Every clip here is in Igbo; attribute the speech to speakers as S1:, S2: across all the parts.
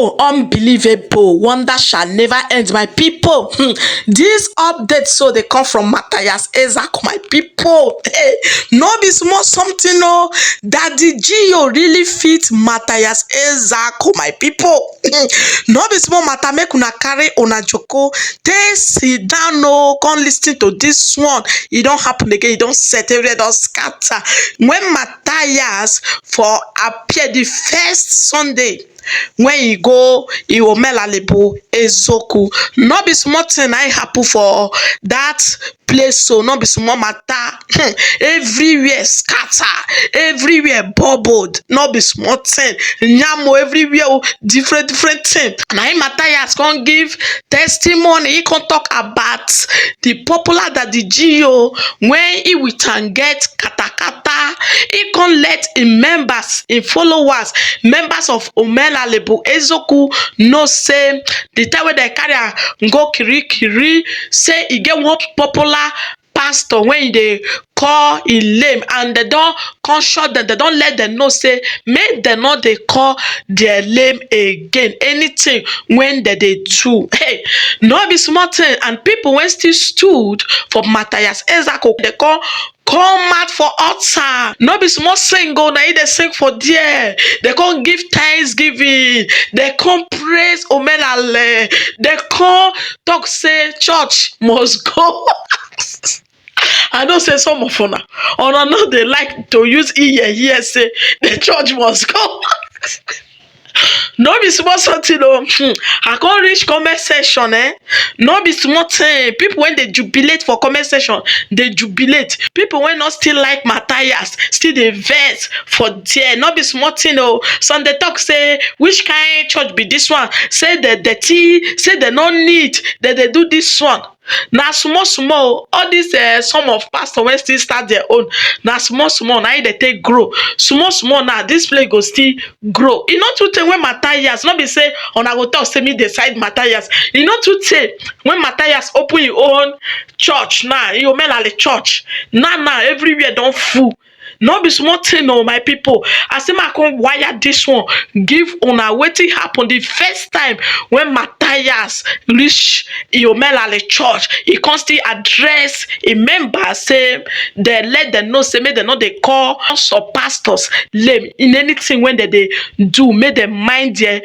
S1: People, unbelievable wonder shall never end, my people. This update so dey come from Matthias Ezeaku, my people. Hey, no be small something o. Daddy Gio really fit Matthias Ezeaku, my people. No be small matter. Make una carry una joko take sit down o, come listen to this one. E don happen again, e don set, everywhere don scatter. When Matthias for appear the first Sunday when e go Omenala bụ Eziokwu, no be small thing na happen for that place, so no be small matter. Everywhere scatter, everywhere bubbled, no be small thing. Nyamo everywhere o, different different thing. Na him Matthias come give testimony. He come talk about the popular Daddy Gio when he with am get katakata. He come let him members, him followers, members of Omenala bụ Eziokwu know say the time wey dem carry am go Kirikiri, say e get one popular pastor wey e dey call im name, and dem don caution dem, dem don let dem know say make dem no dey call their name again, anything wey dem dey do. Hey, no be small thing. And people wey still stood for Matthias Ezeaku dey come come out for altar. No be small sing o, na im dey sing for there. Dem come give thanksgiving, dem come praise Omenala, dem come talk say church must go. I know say some of una, una no dey like to use ear hear say the church must go. No be small something o. I come reach comment section, eh, no be small thing. People wey dey jubilate for comment section dey jubilate. People wey no still like Matthias still dey vex for there. No be small thing o. Some dey talk say which kind church be this one, say dem dirty, say dem no neat, dem dey do this one. Na small small all this some of pastor wey still start their own, na small small na im dey take grow. Small small now this place go still grow. E no too tey when Matthias, no be say una go talk say me dey side Matthias, e no too tey when Matthias open im own church now, im Omenala church now. Now everywhere don full. No be small thing o, my people. I say make I come wire this one give una wetin happen the first time when Matthias reach im Omenala church. E come still address im members, say dem let dem know say make dem no dey call some pastors name in anything wey dem dey do, make dem mind their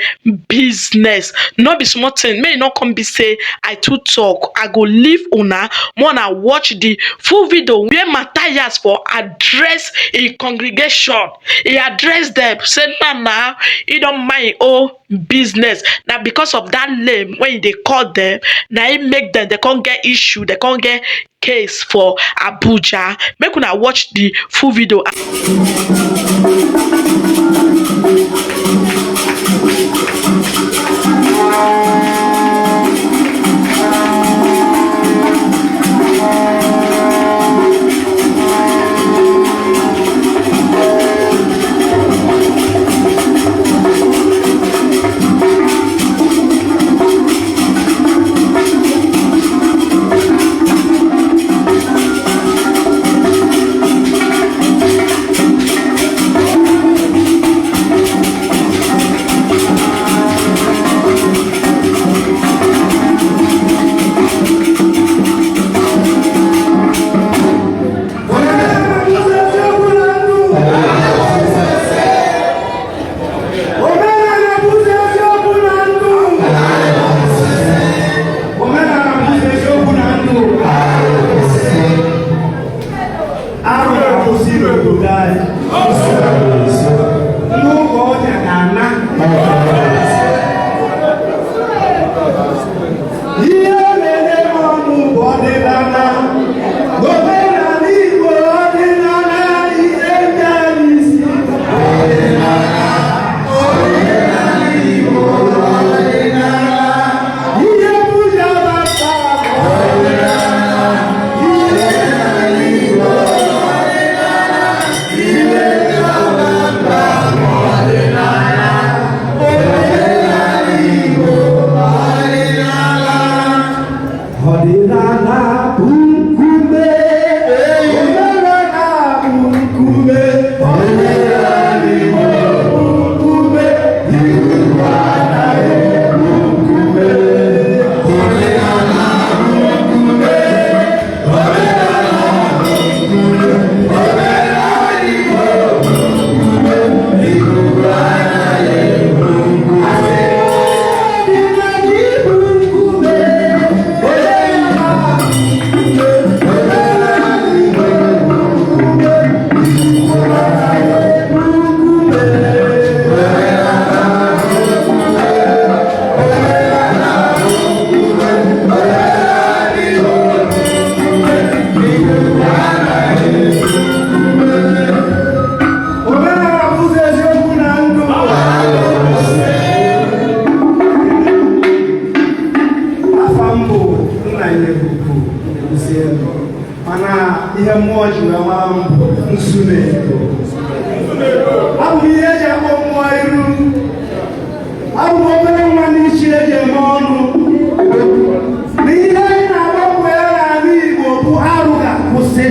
S1: business. No be small thing. Make e no come be say I too talk. I go leave una more una watch the full video where Matthias for address im congregation. E address dem say now now e don mind im own business. Na because of that name wey e dey call dem na im make dem dey come get issue, dey come get case for Abuja. Make una watch the full video.
S2: Omenala bụzi eziokwu na ndụ. Omenala bụzi eziokwu na ndụ. Arụ ga-akwụsị n'obodo anyị. Ndị ụka ọbịa ga-ana. Ihe na-enye m ọnụ bụ ọdịnala. Omenala Igbo, ọdịnala, ihe ndị anyị si. Ihe buja bata. Ọdịnala bụ nkume, omenala bụ nkume, omenala Igbo bụ nkume, Igbo anaghị Na-ebubu ewuzie elu, mana ihe mmụọ ji wee mara m bụ nzu na-ego. Abụ m ihe eji akpọ mmụọ iru. Abụ m obere nwa n'ichi eji eme ọnụ. Na ihe anyị na-agba mbọ ya n'ala Igbo bụ arụ ga-akwụsị.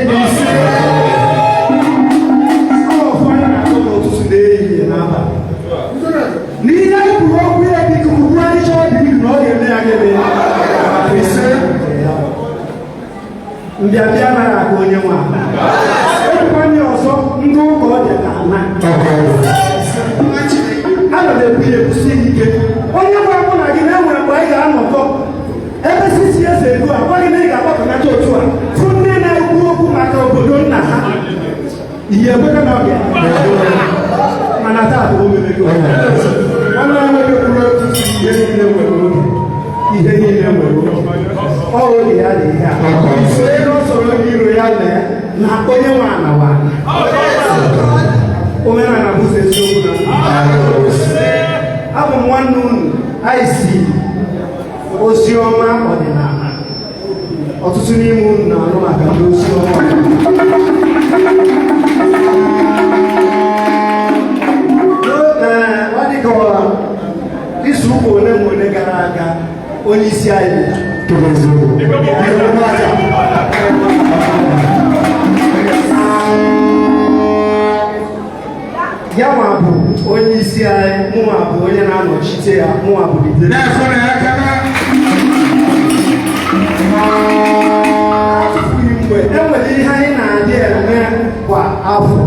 S2: Ọfụ anyị na-akpọ n'ụtụtụ, n'ehihie, n'abalị. Na ihe anyị kwuru okwu ya dị ikuku kwuru, anyị chọọ dị na ọ ga-eme ya, ga-eme ya. Ise mbịambịa anaghị aga onye nwe ala. Ekwukwa ndị ọzọ, ndị ụka ọ dị ka ana ana m ekwu ya ekwusi ike. Onye gwa mụ na gị na enwere mgbe anyị ga-anọkọ ebe sisi eze ego a gwa gị na ị ga-agbakọnata otu a fụ ndị na-ekwu okwu maka obodo nna ha, ihe ekweta na ọ ga, mana taa bụ omemego. Nwanne anyị nwoke kwuru otu si, ihe niile nwere oge, ihe niile nwere oge. Ọ oge ya dị ihe a onye ọ sọrọ onye iro ya lee na onye nwe ana wa ana. Omenala bụ ụzọ eziokwu na ndụ. Abụ m nwanne unu. Anyị si ozi ọma ọdịnala. Ọtụtụ n'ime unu na-anụ maka ndị ozi ọma ọdịnala. Ee, ọ dị ka izu ụka ole ma ole gara aga, onye isi anyị bịara. Ya nwa bụ onye isi anyị, mụnwa bụ onye na-anọchite ya, mụnwa bụ the
S3: Na-efere ya aka na
S2: atụfughị mgbe. E nwere ihe anyị na-adị eme kwa afọ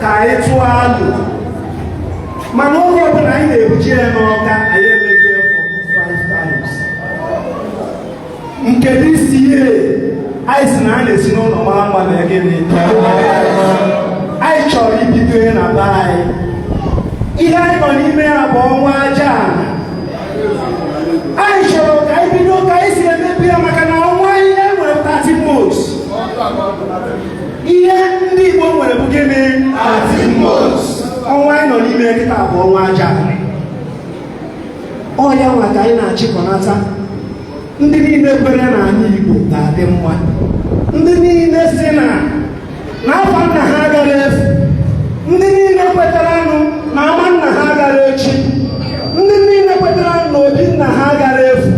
S2: ka anyị tụọ alụ, mana oge ọbụla anyị na-ebuje ya n'Ọka, anyị emego ya for good five times. Nke this year, anyị si na a na-esi n'ụlọ mara mma na gịnị, anyị chọrọ ibido ya na be anyị. Ihe anyị nọ n'ime ya bụ ọnwa aja ala. Anyị chọrọ ka anyị bido ka anyị si emebi ya, maka na ọnwa ihe nwere 30 months. Ihe ndị Igbo nwere bụ gịnị? 30 months. Ọnwa anyị nọ n'ime ya kịta bụ ọnwa aja. Ọ ya nwa ka anyị na-achịkọnata ndị niile kwere na ala Igbo ga-adị mma, ndị niile si na n'afọ nna ha agara efu, ndị niile kwetara nụ na ama nna ha agara echi, ndị niile kwetara na obi nna ha agara efu.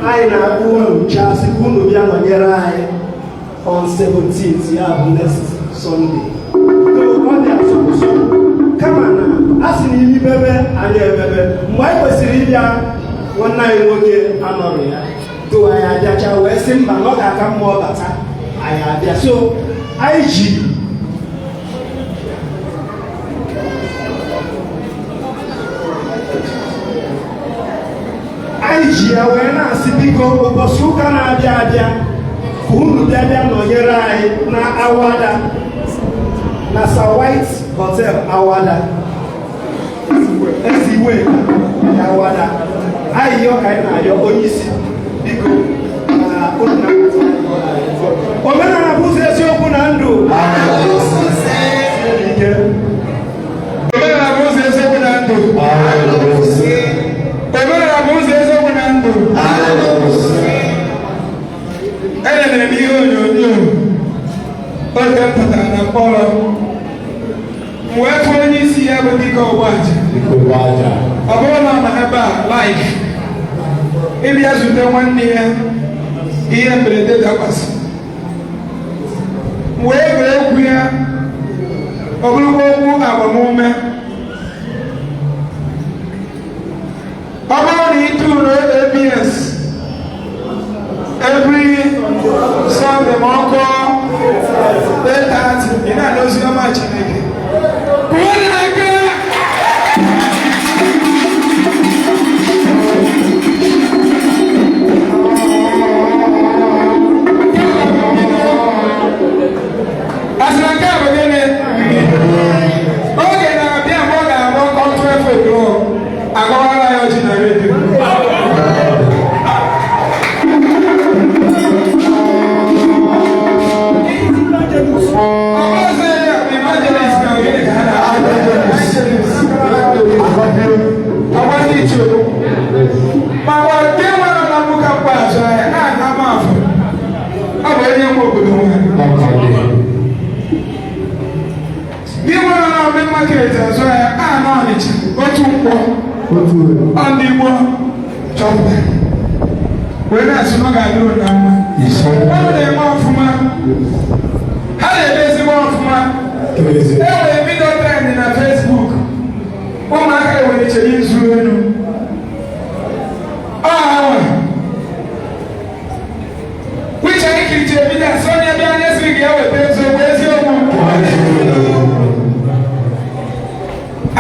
S2: Anyị na-akpọ unu chasị ka unu bịa nọnyere anyị on 17th, ya bụ next Sunday. Ọ dị asọmụsọ, kama na a sị na ibebe anyị emebe mgbe anyị kwesịrị ịbịa. Nwanne anyị nwoke anọrọ ya do, anyị abịacha wee sị mba, na ọ ga-aka mma ọ bata, anyị abịa. So anyị ji ya wee na-asị, biko, ụbọchị ụka na-abịa abịa, ka unu bịa bịa nọnyere anyị na Awada, na Sir White Hotel Awada, Eziwe Awada. Anyị yọọ ka anyị na-ayọ onye isi, biko, na unu na-abata anyị. Omenala bụ ụzọ eziokwu na ndụ. Ike.
S3: Omenala bụ ụzọ eziokwu na ndụ. Omenala bụ ụzọ eziokwu na ndụ. Elelere m ihe onyonyo oge m pụtara na mkpọrọ, m wee fụ onye isi ya bụ Dike Ọgbaji. Ọ bụrụ na ọ nọ ebe a live ịbịa zute nwanne ya ihe mberede dakwasị, m wee were okwu ya, ọ bụrụkwa okwu agbamume. Ọ bụrụ na ị tụrụ ABS every Sunday ma ọ kụọ 8:30, ị na-anụ ozi ọma Chineke. Pụọ n'aka. Asị na nke a bụ gịnị? Oge na-abịa mgbe ọ ga-abụ ọkọ 12 o'clock, agọwara ya ọjị na redio. Ọ bụrụ sị evangelist ka gịnị ka ha na-akpọ? Market azụ ahịa a na Ọnịcha, otu nkwọ ọ ndị Igbo chọpụtara wee na-asị na ọ ga-adịrị na mma. Ọ na-eme ọfụma, ha na-eme ezigbo ọfụma. E nwere video trend na Facebook, ụmụaka ewere izu elu ọ ha nwe which anyị kirichara video, asị onye bịa next week ya weta eziokwu eziokwu.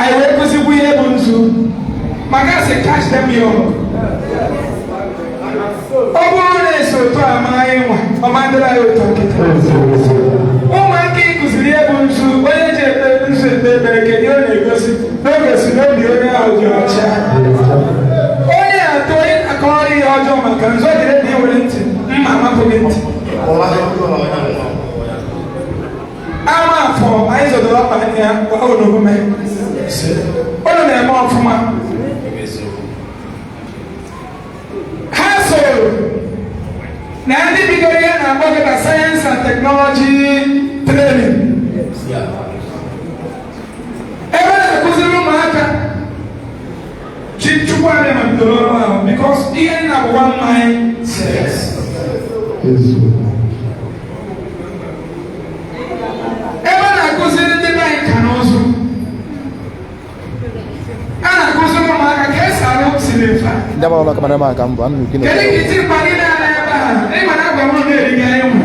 S3: Anyị wee kụzikwa ihe bụ nzu, maka sị catch them young. Ọ bụrụ na eso otu a ma anyị nwa ọma ndịrị anyị ụtọ nkịta. Ụmụaka ịkụziri ihe bụ nzu, onye ji ekpe nzu ekpe ekpere, kedu ọ na-egosi na o gosi na obi onye ahụ dị ọcha? Onye atọ onye akọrọ ihe ọjọọ maka nzu, ọ dịrị na iwere ntị mma amapụghị ntị. Ama afọ anyị zọdọrọ ọkpa ya gwa unu omume unu na-eme ọfụma. Ha soro na ndị bidoro ihe na-akpọ gị na science and technology training, ebe a na-akụziri ụmụaka. Chi Chukwu abịa ma bidoro ọrụ ahụ, because ihe nna bụ one mind set. Ebe a na-akụziri ndị be anyị ka n'ụzụ, a na-akụziri ụmụaka ka esi arụ ceiling fan.
S4: Ndị agbara ụlọ kamara ma ka mbụ anụ nke.
S3: Kedu ka iti mkpa gị na-ana ebe a? Ịma na agwa m na-eriga anyị nwụ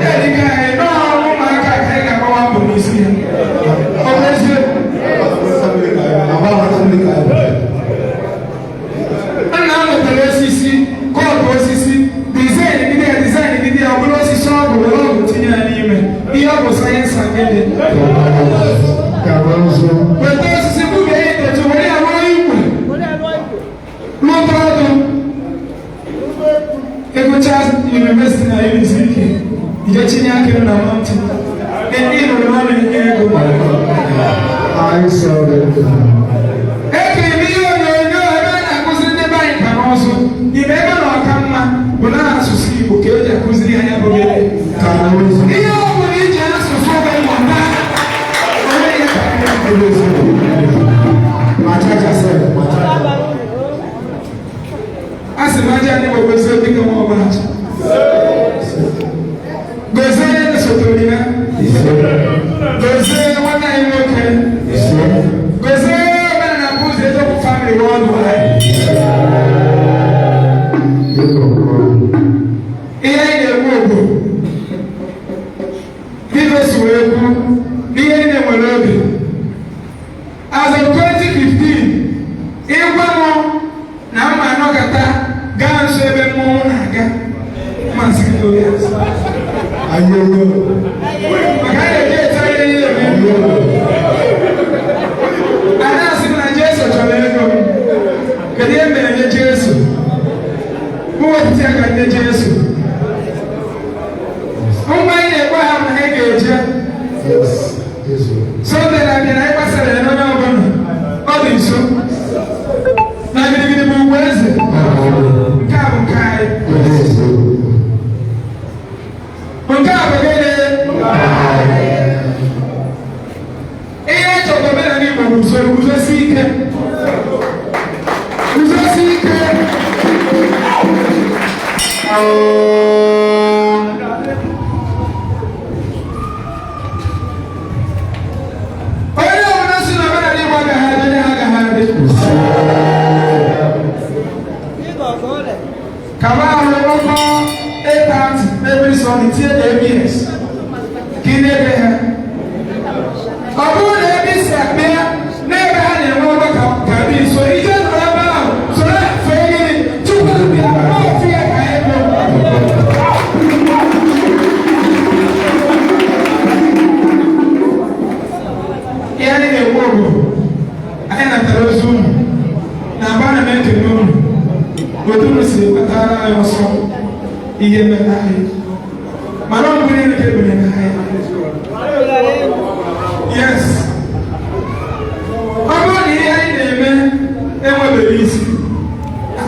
S3: na-eriga anyị n'ọrụ ụmụaka ka anyị ga-agbawa mbọ n'isi ya. Ọ bụ eziokwu. Nna m wetara osisi kọpụ osisi, design gide ya, design gide ya, ọ bụrụ osisi ọgwụ, were ọgwụ tinye ya n'ime ihe ọ bụ science and gịnị. Weta osisi gbubie ya etu were ya rụọ igwe, lụta ọdụ. Ịgụcha university na Unity ije tinye aka na mountain ị nụrụ na ọ na-enye ego. Ekiri m ihe onyonyo ebe a na-akụziri ndị be anyị ka n'ụzụ ime ebe na ọka mma bụ na asụsụ Igbo ka eji akụziri ha. Ya bụ gịnị? Ihe ọ bụla iji asụsụ gị mụta onwe ya. A sị m aja ndị Igbo gozie dịka nwa ọbụla gozie onye na-esotere ya, gozie nwanne anyị nwoke, gozie omenala bụ ụzọ eziokwu family worldwide. Ihe anyị na-ekwu bụ dịka si wee kwu n'ihe niile nwere oge. As of 2015, ịgwa m na mma anọkọta gaa nso ebe mmọnwụ na-aga, masị gị n'oge maka a na-eji ete ihe ihe eme. A na-asị m na Jesu chọrọ ego m. Kedu ihe mere nye Jesu? M wepụta ya ka nye Jesu. Mgbe anyị na-ekwe ha na anyị ga-eje Sunday na-abịa na anyị gbasara ya n'onye ọbụla ọ dị nso na gidigidi bụ ugwu eze. Nke a bụ nke anyị, nke a bụ gịnị? Ihe chọrọ omenala Igbo bụ usoro, guzosi ike, guzosi ike. Onye ọbụla si na omenala Igbo agaghị adị, onye ha agaghị adị. Kaba ahụ ọkọ 8:30 every Sunday, tinye ABS ka ị na-ege ha. Ọ bụrụ na ebe isi akpịa n'ebe ha na-enwe ọgbakọ ka dị nso, ije nọrọ ebe ahụ soro fee gịnị tupu bịa ofu ya ka anyị bụ. Ihe anyị na-ekwu bụ anyị natara ozi unu na agba na m ekele unu otu unu si kpatara anyị ọsọ ihe mere anyị, mana ọ bụrụ ka ebere anyị. Yes, ọ bụrụ na ihe anyị na-eme enwebeghị isi,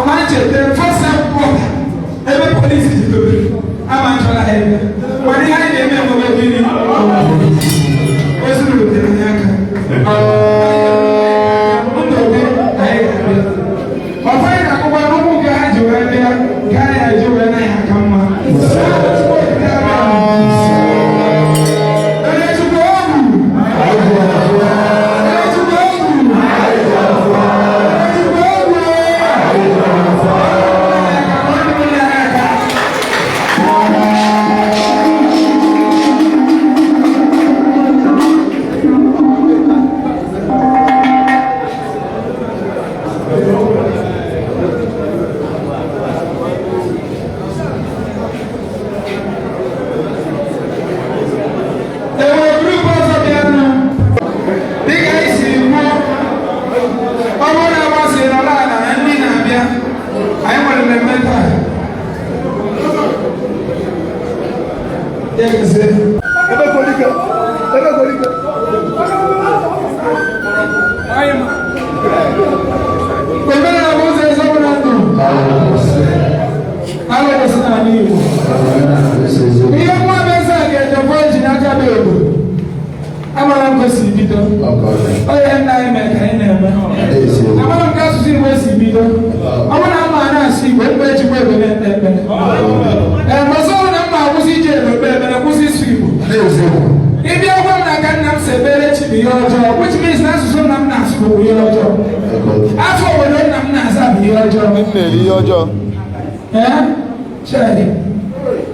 S3: ama ncheta first quarter ebe polisi jidere ama nchọrọ ha ebe, mana ihe anyị na-eme enwebe gịnị? Ozi rutere anyị aka. Ọfọ anyị na-akụkwa n'ụkwụ nke ha ji wee bịa ka anyị eji wee na ya aka mma. Onye Chukwu ogwu! Onye Chukwu ogwu! Onye Chukwu ogwu! Enwere group ọzọ bịanụ dịka anyị si kwuo, ọ bụrụ na agbasị nọrọ ala na ndị na-abịa, anyị nwere mmemme taa. Ya gazie.
S4: Ebe kolike, ebe kolike.
S3: Omenala bụ ụzọ eziokwu na ndụ. Alụkwụsị n'ala Igbo. Ihe nwa bụ eze a ga-ejekwa eji n'aka bụ egbo. Amara m ka o si bido. Onye nna anyị mere ka anyị na-eme. Amara m ka asụsụ Igbo si bido. Ọ bụrụ na mma na-asụ Igbo, ekpe ejikwa ebe na-ekpe ekpere. Ee, ma ọzọ bụ na mma akwụsị iji ebe ekpe ekpere, kwụsị ịsụ Igbo. Ịbịa gwa m na ka nna m si ekpere chi bụ ihe ọjọọ, which means na asụsụ nna m na-asụ bụ ihe ọjọọ. Afọ obodo nna m na-aza bụ ihe ọjọọ.
S4: Ndị na-eri ihe ọjọọ.
S3: Ee, Chidi.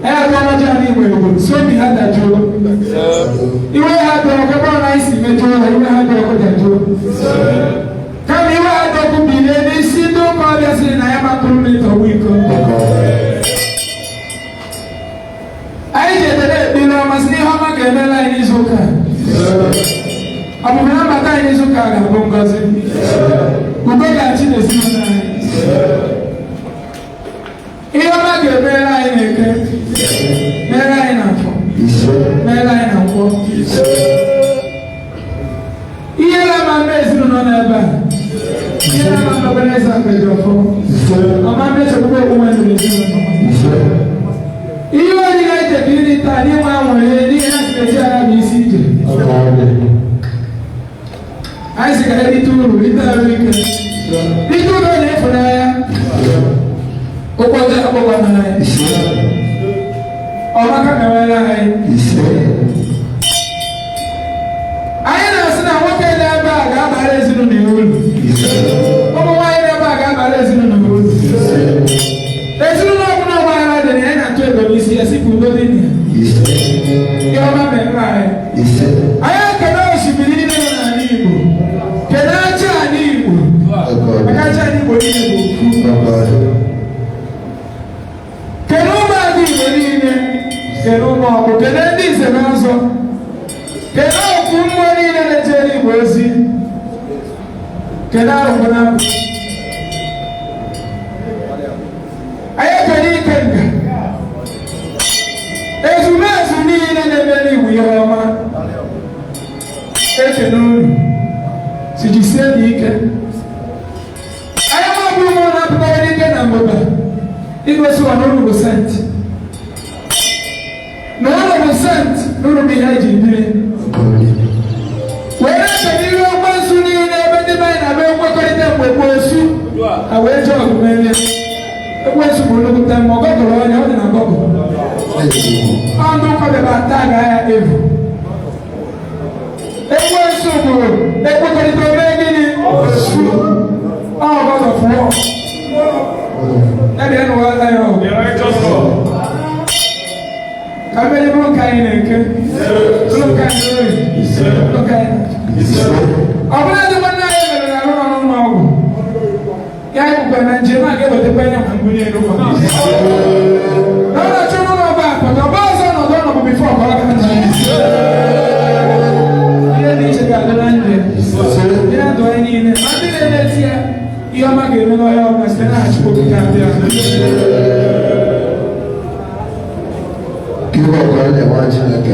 S3: Ee, akọrọjọ n'Igbo Igbo, si obi ha dajụọ. Iwe ha dị ọkụ, ebe ọ na anyị si mejọọ ha, iwe ha dị ọkụ dajụọ. Kama iwe ha dị ọkụ bilie n'isi ndị ụka ọbịa sịrị na ya makụrụ mmiri tọgbọ iko. Anyị jedere ekpere ọma sị na ihe ọma ga-emere anyị n'izu ụka a. Ọpụpụ na mbata anyị n'izu ụka a ga-abụ ngọzi. Udo ga-achị n'ezinụlọ anyị. Ihe ọma ga-emere anyị n'Eke, mere anyị na Afọ, mere anyị na Nkwọ. Ihe na-ama mma ezinụlọ n'ebe a, ihe na-ama mma obere eze akpịrị ọfọ, ọma mmechekwube onwe ndụ n'ezinụlọ. Ihe oriri eji iri taa n'inwe anwụrụ n'ihe a sị eji ara bụ isi ije. Anyị sị ka anyị rite uru, rite arụ ike, rite uru na ịfụnanya, ụkwụ ọjọọ akpọkwa n'anya. Ọmaka mewere anyị. Anyị na-asị na nwoke dị ebe a ga-abara ezinụlọ ya uru. Ụmụ nwaanyị dị ebe a ga-abara ezinụlọ ya uru. Ezinụlọ ọbụla ọgbaghara dị na ya na-atụ ego n'isi ya si ka udo dị na ya. Ihe ọma mere anyị. Anyị ekele osimiri niile nọ n'ala Igbo. Kelee aja ala Igbo. Maka aja ala Igbo niile bụ ofu. Kelee ụmụada Igbo niile. Kelee ụmụ ọkpụ. Kelee ndị nze na ọzọ. Kelee okwu mmụọ niile na-ejere Igbo ozi. Kelee arụgbụ na abụ. Anyị ekele ike nga. Ezumezu niile na-emere Igbo ihe ọma. Ekele unu. Si jisie n'ike. Anyị nwabụ ụmụ na-apụtara n'ike na mbụba. Igosi wa n'unu bụ saint. Na unu bụ saint, n'unu bụ ihe eji biri. Were ekele ihe ekwensu niile ebe ndị be anyị na-abịa nkwekọrịta mgbe gboo esu. Ha wee jee ọgụ merie. Ekwensu bụ nnukwute mmụọ, gọgụrụ onye ọ dị na gọgụl. Ọ ndị ụka bịara ata ga ya evu. Ekwensu bụ ekwekọrịta ome gịnị? Osu. Ọ God of war. Ebe nụwa ya ọgụ. Ka mmeri bụrụ nke anyị na-eke. Bụrụ nke anyị n'oyi. Bụrụ nke anyị na. Ọ bụla dị nwanne anyị mere na arụ nọ n'ụlọ ọgwụ. Ya kwukwa na njem a ga-ewetakwa ya ma mbuli elu kwa. Na ọ na-achọ n'ụlọ ọgwụ a pụta, ọba ọzọ nọdụ ọnọdụ before ka ọ gaa njem. Ihe dị iche ga-adị na ndụ ya. Ihe ndụ anyị niile. Ma ndị na-eti ya, ihe ọma ga-eme n'ọhịa ọbụla site n'aha Chukwu Okike abịa.
S5: Ihe ọgọ na-enwe Chineke.